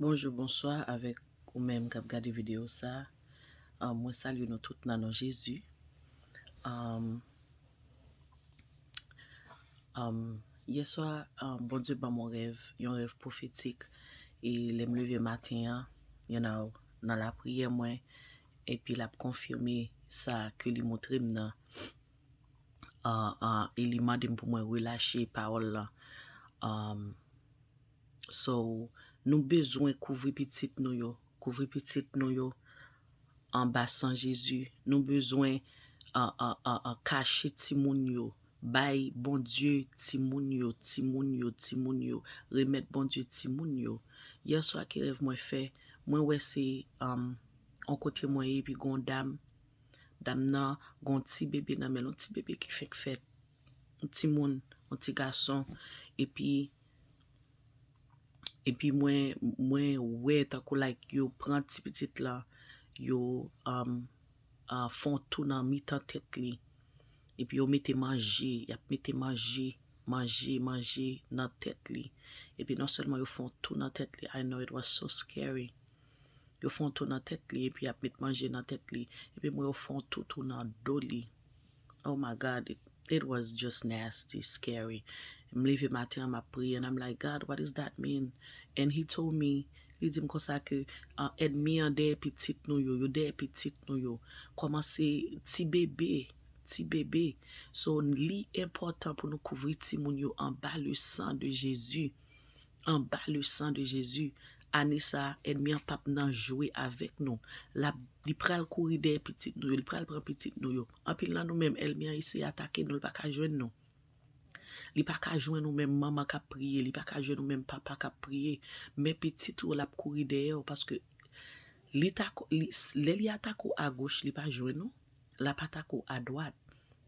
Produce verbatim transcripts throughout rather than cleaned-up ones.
Bonjou, bonswa avèk ou menm k ap gade videyo sa. Ah, mwen salye nou tout nan non Jezi. Ah, ah, yèswa, ah, Bondye ban m yon rèv, yon rèv pwofetik. E lè m leve maten an, you know, nan lapriyè mwen, epi l ap konfime sa ke li montre m nan. Ah, ah, e li mande m pou mwen relache pawòl lan. Ah, So, nou bezwen kouvri pitit nou yo. Kouvri pitit nou yo anba san Jezi. Nou bezwen, ah, ah, ah, ah, kache timoun yo. Bay Bondye timoun yo, timoun yo, timoun yo. Remèt Bondye timoun yo. Yèswa, ki rèv mwen fè? Mwen wè se, um, yon kote mwen ye, epi gon dam. Dam nan gon ti bebe nan men l, yon ti bebe ki fenk fèt. Yon timoun, yon ti gason. Epi, epi mwen, mwen wè tankou, like, yo pran ti pitit la, yo, um, uh, fè yon tou nan mitan tèt li. Epi yo mete manje, y ap mete manje, manje, manje nan tèt li. Epi non sèlman yo fè yon tou nan tèt li, I know it was so scary. Yo fè yon tou nan tèt li, epi y ap met manje nan tèt li. Epi mwen yo fè yon tou tou nan do li. Oh my God, it, it was just nasty, scary. M leve maten an, m ap priye, and I'm like, "God, what does that mean?" And he told me, li di m konsa ke, ah, ènmi an dèyè pitit nou yo, yo dèyè pitit nou yo. Kòmanse ti bebe, ti bebe. So, li enpòtan pou nou kouvri timoun yo anba le sang de Jésus. Anba le sang de Jésus. Ane sa, ènmi an p ap nan jwe avèk nou. L ap, li pral kouri dèyè pitit nou yo, li pral pran pitit nou yo. Anpil nan nou menm, ènmi an eseye atake nou, li pa ka jwenn nou. Li pa ka jwenn ou menm manman k ap priye, li pa ka jwenn ou menm papa k ap priye. Men pitit ou, l ap kouri dèyè w, paske li ta ko-, li, lè li atake w agoch, li pa jwenn ou, l ap atake w adwat.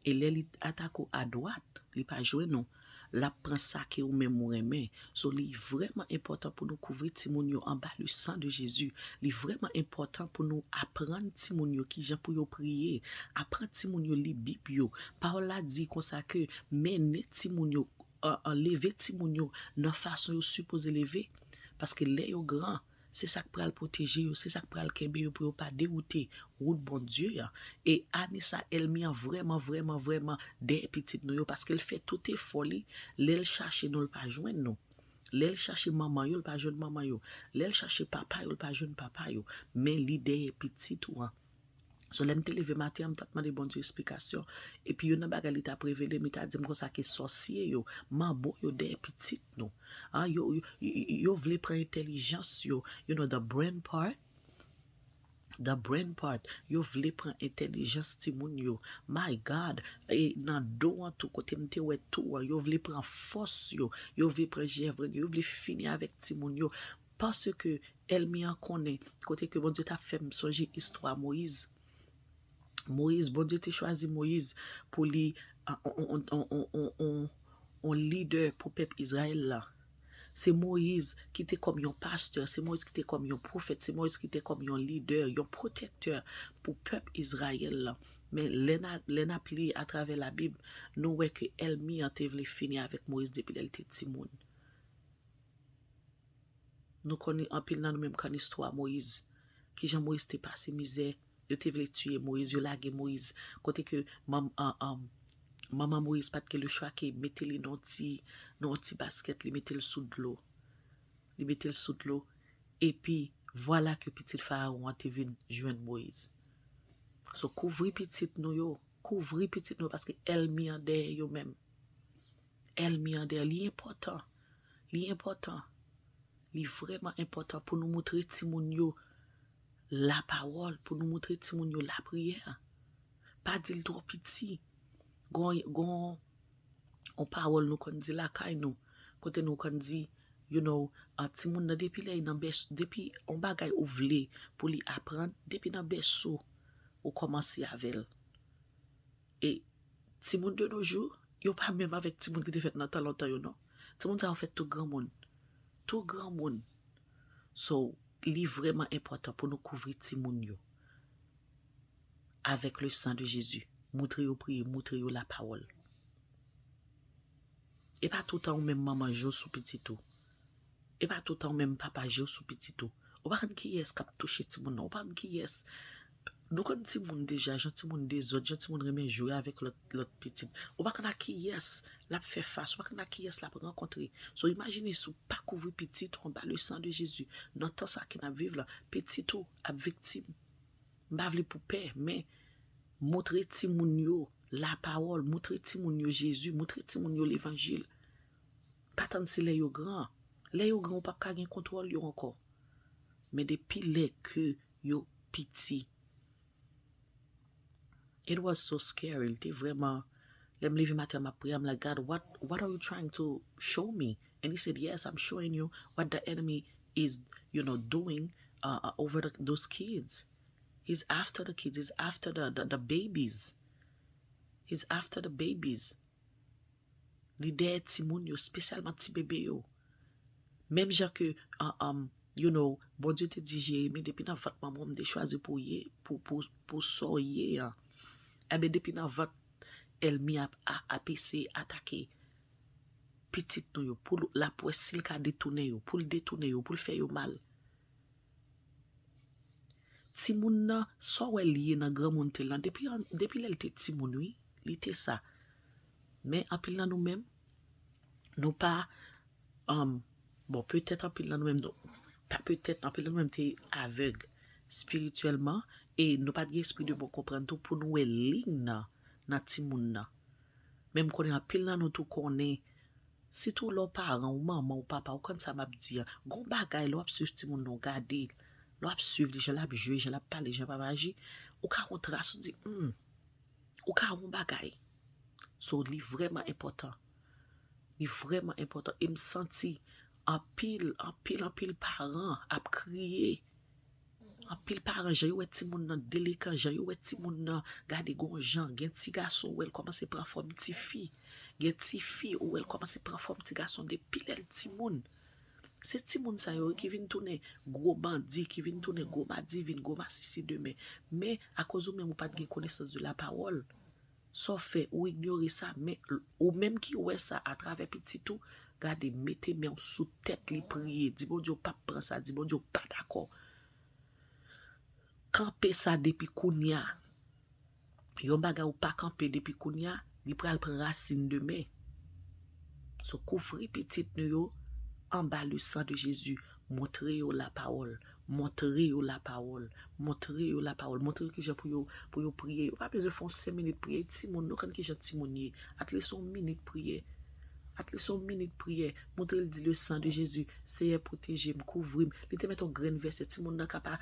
E lè li atake w adwat, li pa jwenn ou, l ap pran sa ke ou menm ou renmen. So, li vrèman enpòtan pou nou kouvri timoun yo anba le sang de Jésus. Li vrèman enpòtan pou nou aprann timoun yo kijan pou yo priye, aprann timoun yo li Bib yo. Pawòl la di konsa ke mennen timoun yo, an, an, leve timoun yo nan fason yo sipoze leve. Paske lè yo gran, se sa k pral pwoteje yo, se sa k pral kenbe yo pou yo pa dewoute wout Bondye a. E ane sa, ènmi an vrèman, vrèman, vrèman dèyè pitit nou yo, paske l fè tout efò li, lè l chache nou, l pa jwenn nou. Lè l chache manman yo, l pa jwenn manman yo. Lè l chache papa yo, l pa jwenn papa yo. Men li dèyè pitit ou an. So, lè m te leve maten an, m t ap mande Bondye esplikasyon. Epi youn nan bagay li t ap revele m, li ta di m konsa ke sòsye yo, manbo yo dèyè pitit nou. An, yo, yo, yo, yo vle pran entèlijans yo, you know, the brain part. The brain part, yo vle pran entèlijans timoun yo. My God, e nan do an tou, kote m te wè tou an, yo vle pran fòs yo, yo vle pran jèvrin yo, yo vle fini avèk timoun yo. Paske ènmi an konnen, kote ke Bondye t ap fè m sonje istwa Moyiz. Moyiz, Bondye te chwazi Moyiz pou li, a, on, on lidè pou pèp Izrayèl la. Se Moyiz ki te kòm yon pastè, se Moyiz ki te kòm yon pwoufèt, se Moyiz ki te kòm yon lidè, yon pwotektè pou pèp Izrayèl la. Men lè n a, lè n ap li atravè Labib, nou wè ke ènmi an te vle fini avèk Moyiz depi lè l te timoun. Nou konn anpil nan nou menm konn istwa Moyiz. Kijan Moyiz te pase mizè, yo te vle tiye Moyiz, yo lage Moyiz. Kote ke manm-, an, an, manman Moyiz pa t gen lechwa ke mete li nan yon ti, nan yon ti baskèt, li mete l sou dlo. Li mete l sou dlo. Epi, vwala ke pitit Farawon an te vin jwenn Moyiz. So, kouvri pitit nou yo. Kouvri pitit nou yo, paske ènmi an dèyè yo menm. Ènmi an dèyè, li enpòtan. Li enpòtan. Li vrèman enpòtan pou nou moutre timoun yo lapawòl, pou nou moutre timoun yo lapriyè. Pa di l twò piti. Gon, gon, on pawòl nou konn di lakay nou, kote nou konn di, you know, ah, timoun nan depi lè l nan bès-, depi on bagay ou vle pou li aprann, depi nan bèso, ou kòmanse avè l. E timoun de nos jours, yo pa menm avèk timoun ki te fèt nan tan lontan yo, non. Timoun sa yo fèt tou granmoun. Tou granmoun. So, li vrèman enpòtan pou nou kouvri timoun yo avèk le sang de Jésus. Moutre yo priye, moutre yo lapawòl. E pa toutan ou menm manman jo sou pitit ou. E pa toutan ou menm papa je w sou pitit ou. Ou pa konn kiyès k ap touche timoun nan. Ou pa konn kiyès. Nou konn timoun deja, jan timoun dezòd, jan timoun renmen jwe avèk lòt, lòt pitit. Ou pa konn a kiyès l ap fè fas, ou pa konn a kiyès l ap rankontre. So, imajine si w pa kouvri pitit ou anba le sang de Jésus. Nan tan sa ke n ap viv la, pitit ou ap viktim. M pa vle pou pè, men montre timoun yo lapawòl, montre timoun yo Jezi, montre timoun yo levanjil. Pa tann se lè yo gran. Lè yo gran, ou p ap ka gen kontwòl yo ankò. Men depi lè ke yo piti. It was so scary. Li te vrèman, lè m leve maten, m ap priye, I'm like, "God, what, what are you trying to show me?" And he said, "Yes, I'm showing you what the enemy is, you know, doing uh, uh, over the, those kids. He's after the kids. He's after the, the, the babies. He's after the babies." Li dèyè timoun yo, espesyalman ti bebe yo. Menm jan ke, um, um, you know, Bondye te di Jeremi, "Depi nan vant manman w, m te chwazi pou ye, pou, pou, pou sa w ye an." Ebyen, depi nan vant, ènmi ap, a, ap eseye atake pitit nou yo, pou l, l ap wè si l ka detounen yo, pou l detounen yo, pou l fè yo mal. Timoun nan, sa w wè l ye nan granmoun te lan, depi, depi lè l te timoun, wi, li te sa. Men anpil nan nou menm, nou pa, um, bon, petèt anpil nan nou menm, nou, pa petèt, anpil nan nou menm te avèg espirityèlman, e nou pa t gen espri de bon konprann tou pou nou wè liy nan, nan timoun nan. Men m konnen anpil nan nou tou konnen, sitou lè w paran, ou manman, ou papa, ou konn sa m ap di a. Gon bagay, lè w ap swiv timoun nan, w gade l, lè w ap swiv li, jan l ap jwe, jan l ap pale, jan l ap aji, ou ka wè yon tras, ou di, hmm, ou ka wè yon bagay. So, li vrèman enpòtan. Li vrèman enpòtan. E m santi anpil, anpil, anpil paran ap kriye. Anpil paran, jan yo wè timoun nan delekan, jan yo wè timoun nan, gade gon jan, gen ti gason, ou wè l kòmanse pran fòm tifi. Gen tifi, ou wè l kòmanse pran fòm ti gason depi lè l timoun. Se timoun sa yo ki vin tounen gwo bandi, ki vin tounen gwo madivin, gwo masisi demen. Men, akoz ou menm ou pa t gen konesans de la pawòl, sa w fè, ou inyore sa, men l, ou menm ki wè sa atravè pitit ou, gade, mete men w sou tèt li, priye, di Bondye w p ap pran sa, di Bondye w pa dakò. Kanpe sa depi kounye a. Yon bagay ou pa kanpe depi kounye a, li pral pran rasin demen. So, kouvri pitit nou yo anba le sang de Jésus. Montre yo la pawòl. Montre yo la pawòl. Montre yo la pawòl. Montre yo kijan pou yo, pou yo priye. Yo pa bezwen fè yon senk minit priye. Timoun, nou konn kijan timoun ye. At least yon minit priye. At least yon minit priye. Montre l di le sang de Jésus. Seyè, pwoteje m, kouvri m. Li te met yon grenn vèsè. Timoun nan ka pa,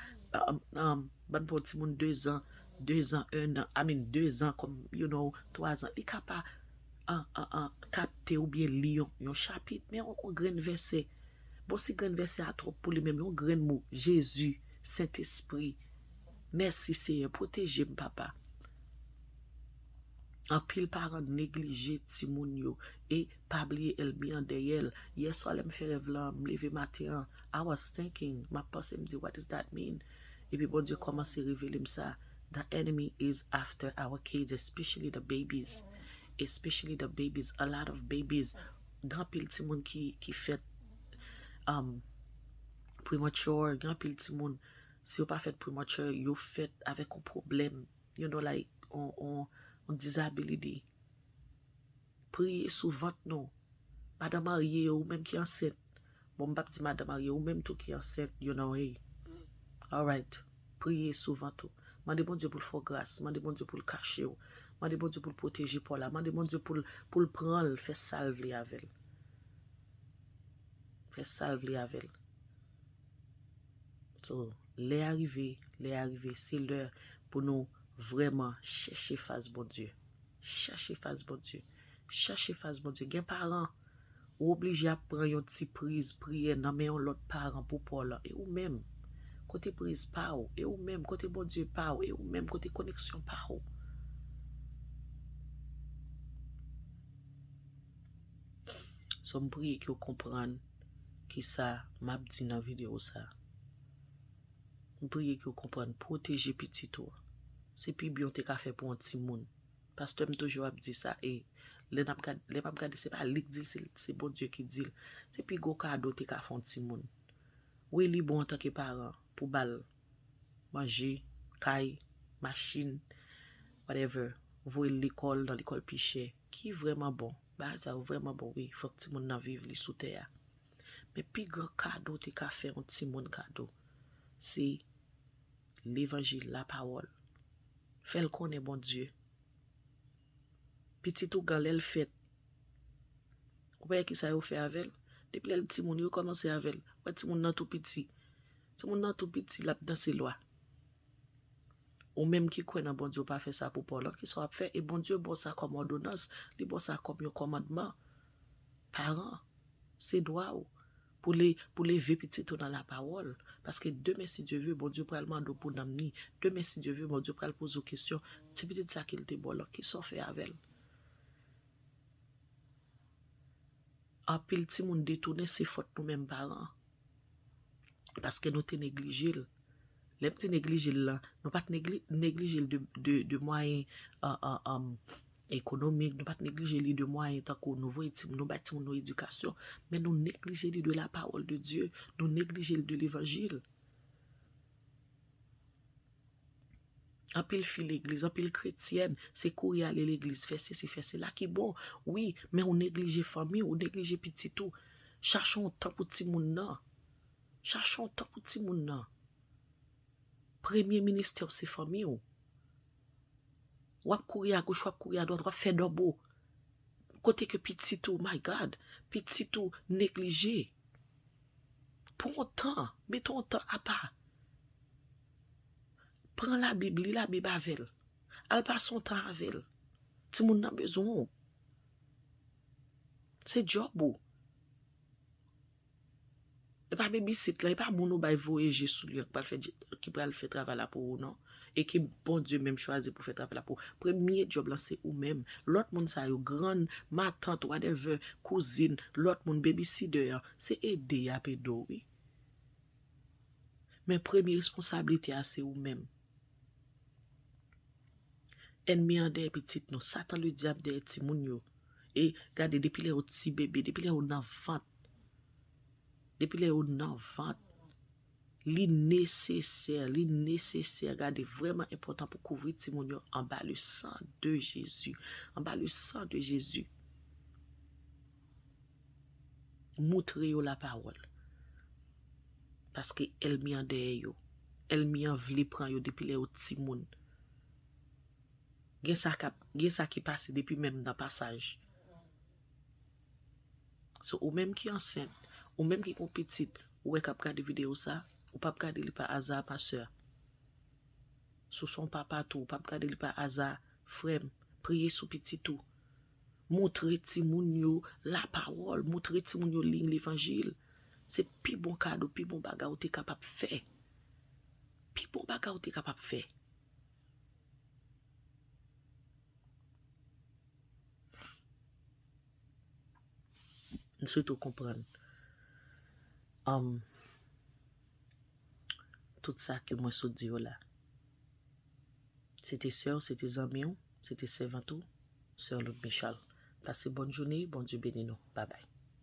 um, um, ban pou yon timoun de zan, de zan, en an, I mean, de zan, kòm, you know, twa zan. Li ka pa an, an, an, kapte oubyen li yon, yon chapit, men yon, yon grenn vèsè. Bon, si grenn vèsè a twòp pou li menm, yon grenn mo, Jezi, Sentespri. Mèsi, Seyè, pwoteje m, Papa. Anpil paran neglije timoun yo e pa bliye ènmi an dèyè l. Yè swa, lè m fè rèv lan, m leve maten an, I was thinking, m ap panse, m di, "What does that mean?" Epi Bondye kòmanse revele m sa. The enemy is after our kids, especially the babies. Especially the babies. A lot of babies. Gen anpil timoun ki, ki fèt, um, premature. Gen anpil timoun, si yo pa fèt premature, yo fèt avèk yon pwoblèm. You know, like, on, on, on disability. Priye sou vant nou. Madan marye yo, ou menm ki ansent. Bon, m p ap di madan marye, ou menm tou ki ansent, you know, hey. Alright. Priye sou vant ou. Mande Bondye pou l fè w gras. Mande Bondye pou l kache w. Mande Bondye pou l pwoteje pa w la. Mande Bondye pou l, pou l pran l, fè sa l vle avè l. Fè sa l vle avè l. So, lè a rive, lè a rive, se lè pou nou vrèman chèche fas Bondye. Chèche fas Bondye. Chèche fas Bondye. Gen paran, ou oblije ap pran yon ti priz priyè nan men yon lòt paran pou pa w lan. E ou menm, kote priz pa w? E ou menm, kote Bondye pa w? E ou menm, kote koneksyon pa w? So, m priye ke w konprann kisa m ap di nan videyo sa. M priye ke w konprann, pwoteje pitit ou. Se pi byen w te ka fè pou yon timoun. Pastè m toujou ap di sa, e Lè n ap gad, lè m ap gade, se pa li k di l, se, se Bondye ki di l. Se pi gwo kado w te ka fè yon timoun. Wi, li bon antanke paran pou ba l manje, kay, machin, whatever. Voye l lekòl, nan lekòl pi chè. Ki vrèman bon. Bagay sa yo vrèman bon, wi. Fòk timoun nan viv, li sou tè a. Men pi gran kado w te ka fè yon timoun kado, se levanjil, lapawòl. Fè l konnen Bondye. Pitit ou gran, lè l fèt, ou pa wè kisa yo fè avè l? Depi lè l timoun, yo kòmanse avè l. Ou wè timoun nan tou piti. Timoun nan tou piti, l ap danse lwa. Ou menm ki kwè nan Bondye, ou pa fè sa pou pa w, lòt kisa w ap fè? E Bondye ba w sa kòm òdonans, li ba w sa kòm yon kòmandman. Paran, se dwa w pou le, pou leve pitit ou nan lapawòl. Paske demen, si Dye ve, Bondye pral mande w pou nanm ni. Demen, si Dye ve, Bondye pral poze w kesyon. Ti pitit sa ke l te ba w lan, kisa w fè avè l? Anpil timoun detounen, se fòt nou menm paran. Paske nou te neglije l. Lè m di neglije l lan, nou pa t negli-, neglije l de, de, de mwayen, an, an, an, ekonomik, nou pa t neglije li de mwayen tankou nou voye timoun, nou bay timoun nou edikasyon, men nou neglije li de la parole de Dieu, nou neglije li de levanjil. Anpil fi legliz, anpil kretyèn, se kouri ale legliz, fè sesi, fè sela ki bon. Wi, men ou neglije fanmi w, ou neglije pitit ou. Chache yon tan pou timoun nan. Chache yon tan pou timoun nan. Premye ministè w se fanmi w. W ap kouri agoch, w ap kouri adwat, w ap fè dòbo. Kote ke pitit ou, my God, pitit ou neglije. Pran yon tan, mete yon tan apa. Pran Labib, li Labib avè l. Al pase yon tan avè l. Timoun nan bezwen w. Se djòb ou. E pa babysit lan, e pa moun ou bay voye je sou li an ki pral fè, ki pral fè travay la pou ou non. E ke Bondye menm chwazi pou fè travay la pou ou. Premye djòb lan se ou menm. Lòt moun sa yo, grann, matant, whatever, kouzin, lòt moun, babysitter an, se ede y ap ede w, wi. Men premye responsablite a se ou menm. Ènmi an dèyè pitit nou. Satan ledyab dèyè timoun yo. E gade, depi lè yo ti bebe, depi lè yo nan vant, depi lè yo nan vant, li nesesè, li nesesè, gade, vrèman enpòtan pou kouvri timoun yo anba le sang de Jésus. Anba le sang de Jésus. Moutre yo lapawòl. Paske ènmi an dèyè yo. Ènmi an vle pran yo depi lè yo timoun. Gen sa k ap, gen sa ki pase depi menm nan pasaj. So, ou menm ki ansent, ou menm ki gon pitit, ou wè k ap gade videyo sa, ou p ap gade li pa aza, ma sè. Si w se yon papa tou, ou p ap gade li pa aza, frè m, priye sou pitit ou. Moutre timoun yo lapawòl, moutre timoun yo liy levanjil. Se pi bon kado, pi bon bagay ou te kapab fè. Pi bon bagay ou te kapab fè. M swete w konprann, um, tout sa ke mwen sot di yo la. Se te sè w, se te zanmi w, se te sèvant ou, sè Lud Michal. Pase bòn jounen, Bondye beni nou. Babay.